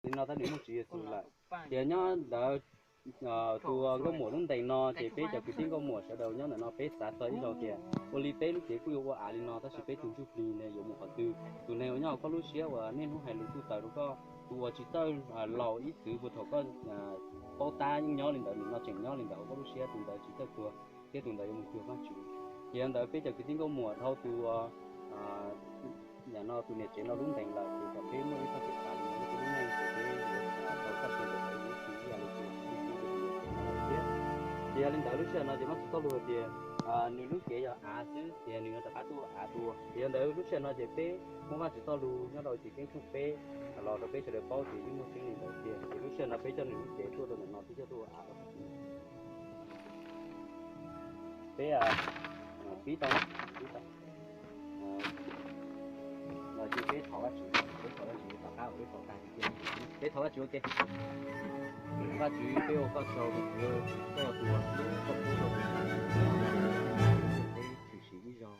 li no tab nws muaj Tswv Yexus lawm. Ces nyob ntawd tus nkauj muam lub ntees no ces peb cov kwv tij nkauj muam sawv daws nyob ntawm no peb xav txog ib zaug tias ua li peb lub cev kuj yuav ua av li no tab sis peb tus ntsuj plig ne yuav mus qhov twg? Tus neeg uas nyob hauv koj lub siab uas niaj hnub hais lus tuj taws rau koj, tus uas tsis txawj laus ib txwv puag thaum koj paub tab yeej nyob li ntawd, nim no tseem nyob li ntawd hauv koj lub siab, tus ntawd tsis txawj tuag thiab tus ntawd yuav mus cuag Vajtswv. Ces yog ntawd peb cov kwv tij nkauj muam dhau tus uas yam no tus niam tsev no lub ntees lawm ces kom peb muaj ib txoj kev xav li no rau peb lub neej ces peb yuav tau txoj kev ntawm lawv lub txim ib yam li tus niam tsev no lawm thiab. Ces yog li ntawd lub sij hawm no ces Vajtswv txoj lus hais tias nws lub cev yog av xwb ces nws yuav rov qab tuaj ua av dua. Ces yog ntawd lub sij hawm no ces peb muab Vajtswv txoj lus nyob rau Chiv Keeb tshooj peb los rau peb sawv daws paub ces yeej muaj tseeb li ntawd tiag. Ces lub sij hawm no peb coj nws lub cev tuaj rau ntawm no peb coj tuaj ua av rau peb pib tau, pib tau. Los ces peb thov Vajtswv, peb thov Vajtswv tom qab uas peb thov tag tiag, peb thov Vajtswv ua ke. Vajtswv, peb ua koj tsaug, koj yog tus uas hlub, koj pub rau peb tshwm sim ib zaug.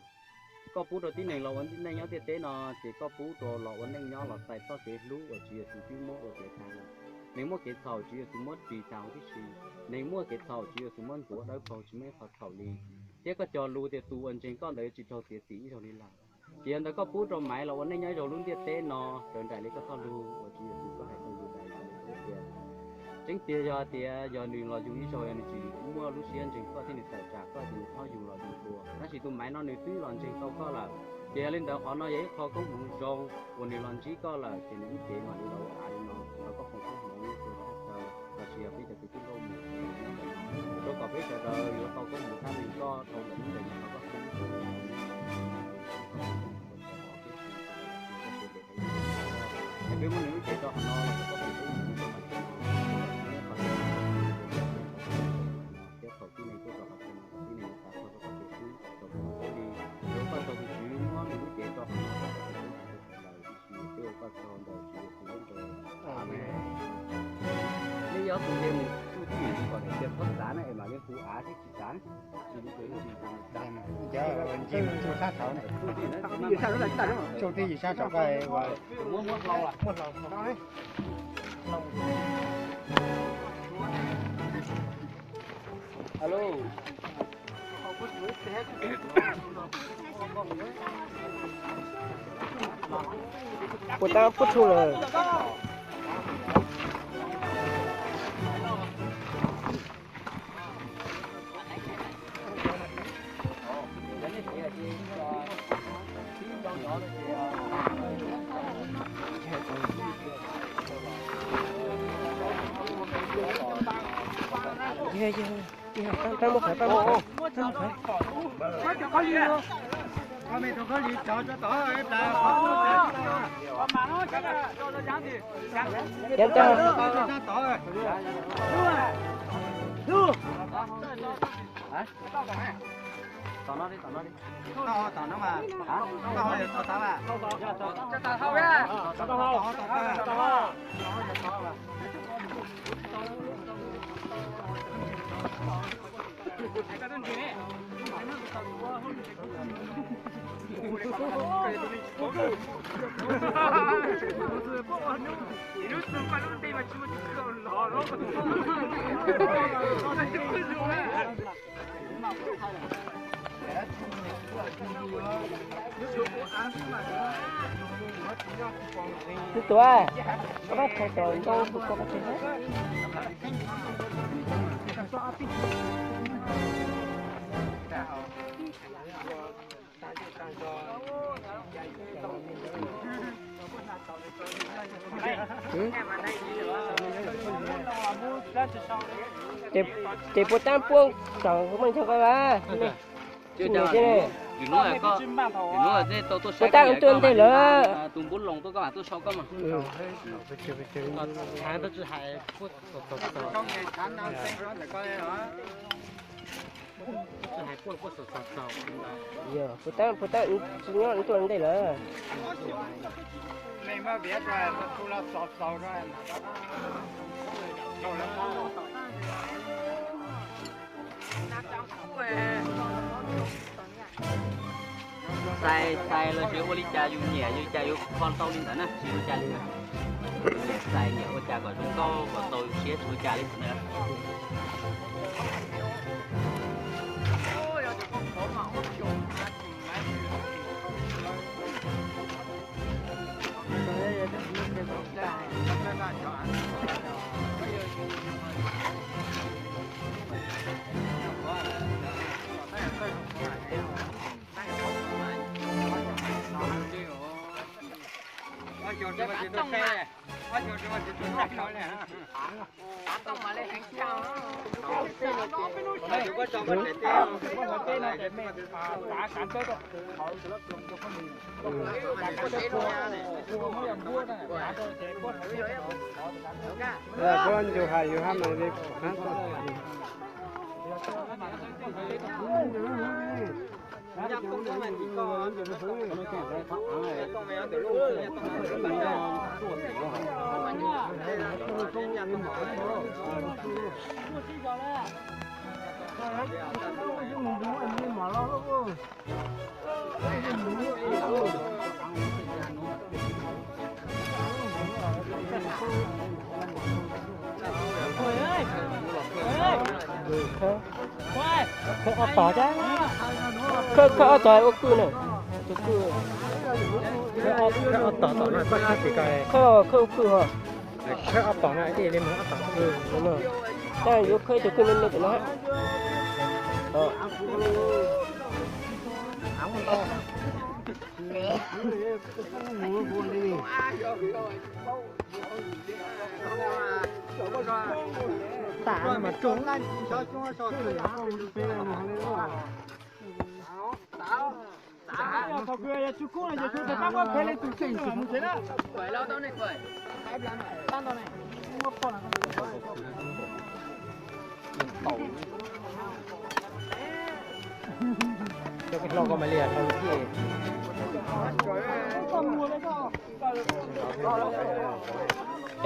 Koj pub rau tib neeg los ua neej nyob ntiaj teb no ces koj pub rau los ua neej nyob los txais txoj kev hlub uas Tswv Yexus twb muab ua kev tag lawm. Neeg muaj kev txhaum Tswv Yexus muab ris tag huv tib si, neeg muaj kev txhaum Tswv Yexus muab ntxuav dawb paug tsis muaj ib qho txhaum li. Thiab koj cog lus tias tus uas ntseeg koj ntawd yuav tsis raug tiav txim ib zaug li lawm. Ces yog ntawd koj pub rau Maiv los ua neej nyob ib zaug lub ntiaj teb no raws nraim li koj txoj lus uas Tswv Yexus koj hais rau Yudas Iscariot tias, tseeb tiag yog tias yog nws los yug ib zaug yog nws tsis muaj lub siab ntseeg koj thiab nws tawm tsam koj ces nws txhob yug los yug dua. Tab sis tus Maiv no nws twb los ntseeg tau koj lawm, ces yog li ntawd qhov no yog ib qho koob hmoov zoo uas nws los ntsib koj lawm ces nws ib cev mam li los ua av li no, thov koj foom koob hmoov rau txhua tsav, los sis yog peb cov kwv tij nkauj muam rau kom peb sawv daws yuav tau koob hmoov tab meeg koj rau ntawm lub ntees no, thov koj foom koob hmoov es peb muab nws lub cev rau qhov no los rau koj foom koob hmoov rau qhov chaw no, thiab thaum tib neeg tuaj rau qhov chaw no tib neeg yuav xav txog rau koj tus xwb, tau koj tus xwb li. Yuav koj tau tus Tswv muab nws lub cev rau qhov no rau koj tus xwb, tsis tau sawv daws ib tsis peb ua koj tsaug ntawm Tswv Yexus lub npe. Amees. Nej yog tus nce mus txuj tij kom daim tias txhob txav na es mam li hu av thiab tsis txav na. Txuj tij yim sab saum koj muab hlau. Alo. Puas tab puab tsuj lawm. Yog, yog, yog, pab muab qhwv, pab muab qhwv, pab muab qhwv. Ceev tag. Tom no li, tom no li. Tom no mas. Tom no mas. Tus tuav, koj pab thaiv tom ntoo tus ko pab thaiv. Ces puas tab puab tsaum muaj nchog koj vas. Puas tab tuaj ntej lawm. Tus npub loos tuaj koj mam tuaj so koj mas. Puas tab, puas tab tsis nyob tuaj ntej lawm. Xais, xais los tsis ua li cas, yus nyiam yus cas yus kho tau li ntawd na, tsis ua cas li. Nyiam xais nyiam ua cas kom zoo nkauj kom tau yus siab tsis ua cas li ntawd. Koj ncu hais yus hab mas li kuv hab tau. Khawb ob tog thiab, khawb ob tog ua kwj na. Tus kwj, khawb ua kwj ho. Tab yuav khawb ib tug kwj me me tim no. Coj koj hlo koj mam li hlo lus ciaj.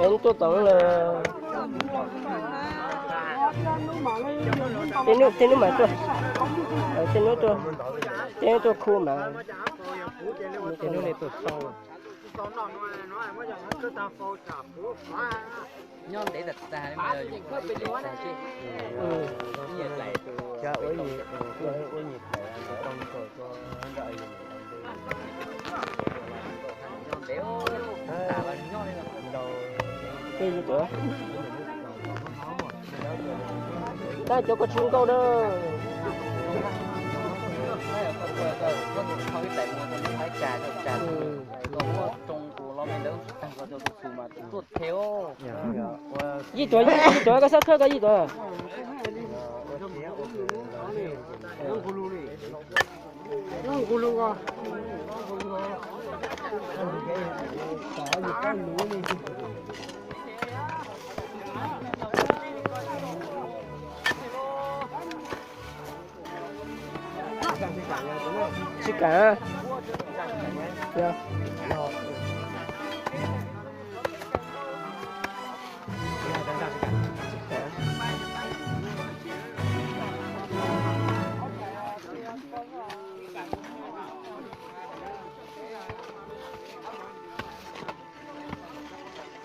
Es tuaj tom lawm. Tej hnub, tej hnub mas tuaj, tej hnub tuaj, tej hnub tuaj khu mas, tej hnub li tuaj sau. Nyob ntev tas tas li mas yog yus ua ib teg tag seb. Nyiaj dlaim, ua nyiaj dlaim too tau nrog nyob ntev tas los nyob li no. Tab cov koj tsis nkauj na. Yij tuam, yij tuam, koj xav khawb koj yij tuam. Tsis kam. Yog.